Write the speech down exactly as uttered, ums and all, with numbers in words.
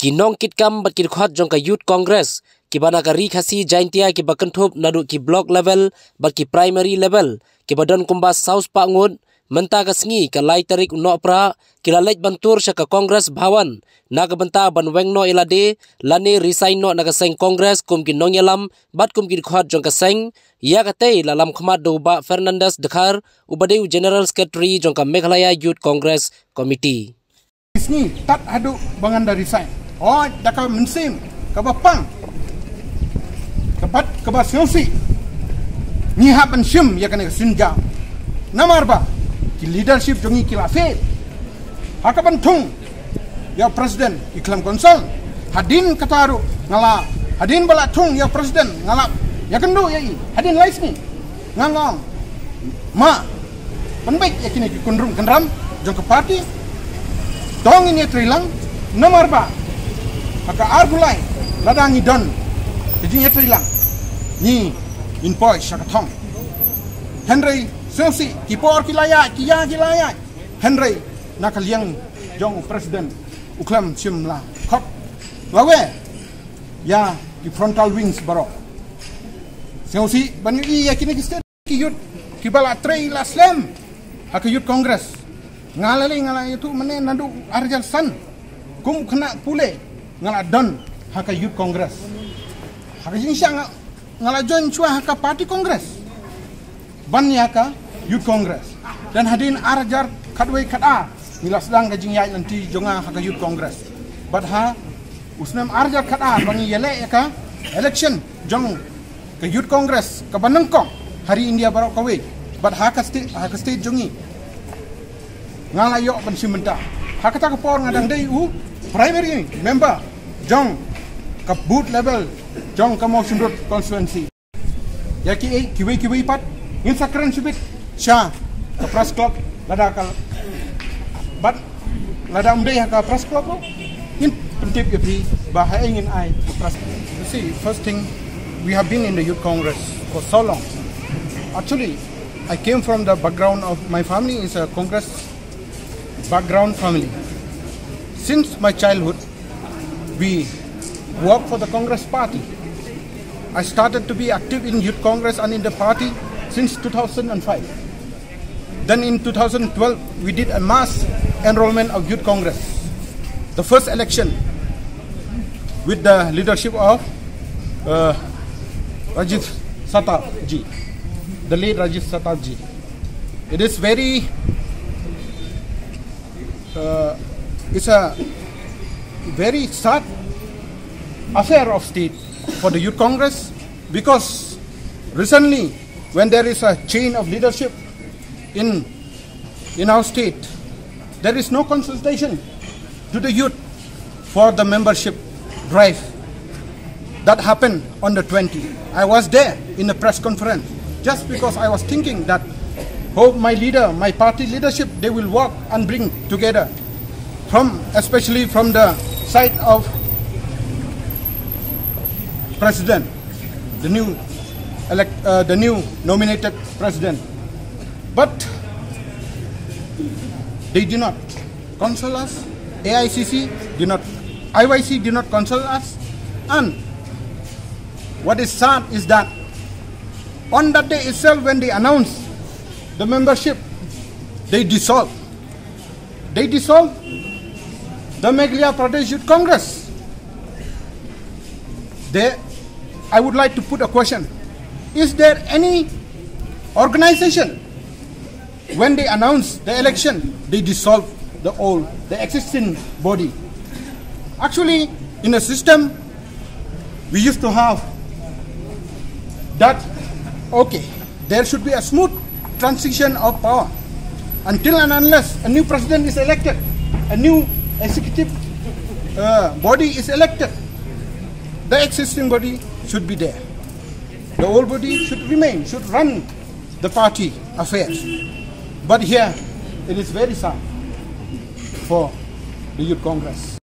Ki nongkitkam bad ki dkhot jong ka Youth Congress kiba na ka Ri Khasi Jaintia kiba kynthup naduh ki block level bad ki primary level kiba don kumba saw spah ngut, mynta ka sngi ka lai tarik u Nohprah ki la leit ban tur sha ka Congress Bhawan na ka bynta ban weng noh ïa lade lane resign noh na ka seng Congress kum ki nongïalam bad kum ki dkhot jong ka seng. Ïa katei la lam khmat da u Bah Fernandes Dkhar uba dei u General Secretary jong ka Meghalaya Youth Congress Committee. Ki sngi tad haduh ba ngan da resign. Hooid, da ka mynsiem kaba pang, kaba, kaba sngewsih ngi hap ban shim ïa kane ka sienjam. Namar ba ki leadership jong ngi ki la fail ha ka ban thung ïa u president i khlem council. Hadien kata ruh nga la, hadien ba la thung ïa u president nga la ïakynduh ïa i hadien lai sngi. Nga ong ma pynbeit ïa kine ki kynrum kynram jong ka party. To ngin ïatreilang namar ba ha ka ar July lada ngi don ka jingïatreilang, ngi, ngin poi sha ka thong. Hynrei sngewsih, ki por ki la ïaid, ki ïa ki la ïaid, hynrei na ka liang jong u president u khlem shym la khot lawe ïa ki frontal wings baroh. Sngewsih ban ïohi ïa kine ki state ki youth kiba la trei la slem ha ka Youth Congress. Nga la leh, nga la ïathuh mynne naduh ar hajar san kum u khynnah pule nga la don ha ka Youth Congress. Ha ka jingshisha nga, nga la join shuwa ha ka party Congress ban ïa ka Youth Congress. Dan hadien ar hajar khatwei khatar ngi la sdang ka jingïaid lynti jong nga ha ka Youth Congress. Bad ha u snem ar hajar khatar ba ngi ïaleh ïa ka election jong ka Youth Congress kaba nyngkong ha ri India baroh kawei bad ha ka state, ha ka state jong ngi, nga la ïoh ban shim bynta. Ha kata ka por nga dang dei u primary member jong ka booth level jong ka Mawshynrut constituency. Ïa kiei kiwei kiwei pat ngin sa kren shibit sha ka press club lada ka, bad lada ym dei ha ka press club ruh ngin pyntip ïa phi ba haei ngin ai ka press club. You see, first thing, we have been in the Youth Congress for so long. Actually, I came from the background of, my family is a Congress background family. Since my childhood, we work for the Congress party. I started to be active in Youth Congress and in the party since two thousand five. Then in two thousand twelve, we did a mass enrollment of Youth Congress, the first election with the leadership of, uh, Rajiv Satab ji, the late Rajiv Satab ji. It is very, uh, it's a very sad affair of state for the Youth Congress, because recently, when there is a change of leadership in, in our state, there is no consultation to the youth for the membership drive that happened on the twenty. I was there in the press conference just because I was thinking that hope my leader, my party leadership, they will work and bring together from, especially from the side of president, the new elect, uh, the new nominated president. But they did not consult us. A I C C did not, I Y C did not consult us. And what is sad is that on that day itself, when they announced the membership, they dissolved. They dissolved the Meghalaya Pradesh Youth Congress. They, I would like to put a question. Is there any organization, when they announce the election, they dissolve the old, the existing body? Actually, in a system, we used to have that, okay, there should be a smooth transition of power. Until and unless a new president is elected, a new executive, uh, body is elected, the existing body should be there. The old body should remain, should run the party affairs. But here, it is very sad for the Youth Congress.